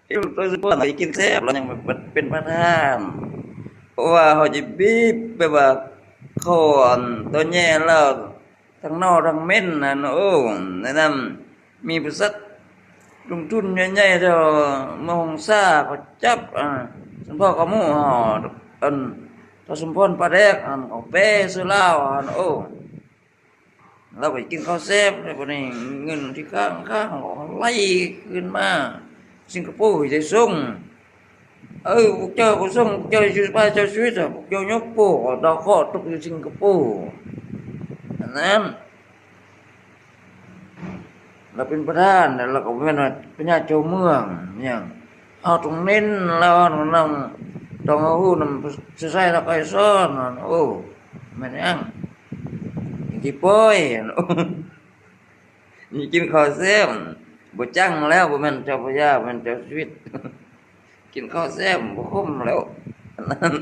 ເຮັດໂຕສະເພາະ ເຮົາຈະກິນແຊບ ລາວຍັງເປັນປະທານ ເພາະວ່າເຮົາຈະບີບແບບວ່າ ເຂົ້າອັນ ຕອນແຍ່ລາວ ທັງໜໍ່ທັງເໝັນຫັ້ນ ໂອ້ ໃນນັ້ນມີບໍລິສັດລົງທຶນໃຫຍ່ໆ ແຖວເມືອງຫົງສາ ເຂົາຈັບ ອາ ສົມພໍເຂົາໝູ່ເຮົາ ອັນ ທ້າວສົມພອນປາແດກຫັ້ນ ເຂົາແປໃສ່ລາວຫັ້ນ ໂອ້ ລາວກໍກິນເຂົ້າແຊບ ແລ້ວບັດນີ້ເງິນທີ່ຄ້າງໆ ກໍໄລ່ຄືນມາສິງກະໂປ ໄດ້ສົ່ງ. ເອີ ພວກເຈົ້າບໍ່ສົ່ງ ພວກເຈົ້າຢູ່ບ້ານເຈົ້າຊີວິດ ພວກເຈົ້າຍົກໂປ້ດາວເຄາະຕົກຢູ່ສິງກະໂປ ອັນນັ້ນ ລາວເປັນປະທານ ແລ້ວລາວກໍບໍ່ແມ່ນວ່າພະຍາເຈົ້າເມືອງຫຍັງ ເຮົາຕ້ອງເນັ້ນລາວນຳ ຕ້ອງເອົາຮູ້ນຳຊາຍລາວໄກສອນ ໂອ້ ແມ່ນຫຍັງ ກິນຂີ້ປ້ອຍ ນີ້ກິນເຂົ້າແຊບ ບໍ່ຈັງແລ້ວ ບໍ່ແມ່ນເຈົ້າພະຍາ ບໍ່ແມ່ນເຈົ້າຊີວິດ ກິນເຂົ້າແຊບບໍ່ຄົມແລ້ວ ອັນນັ້ນ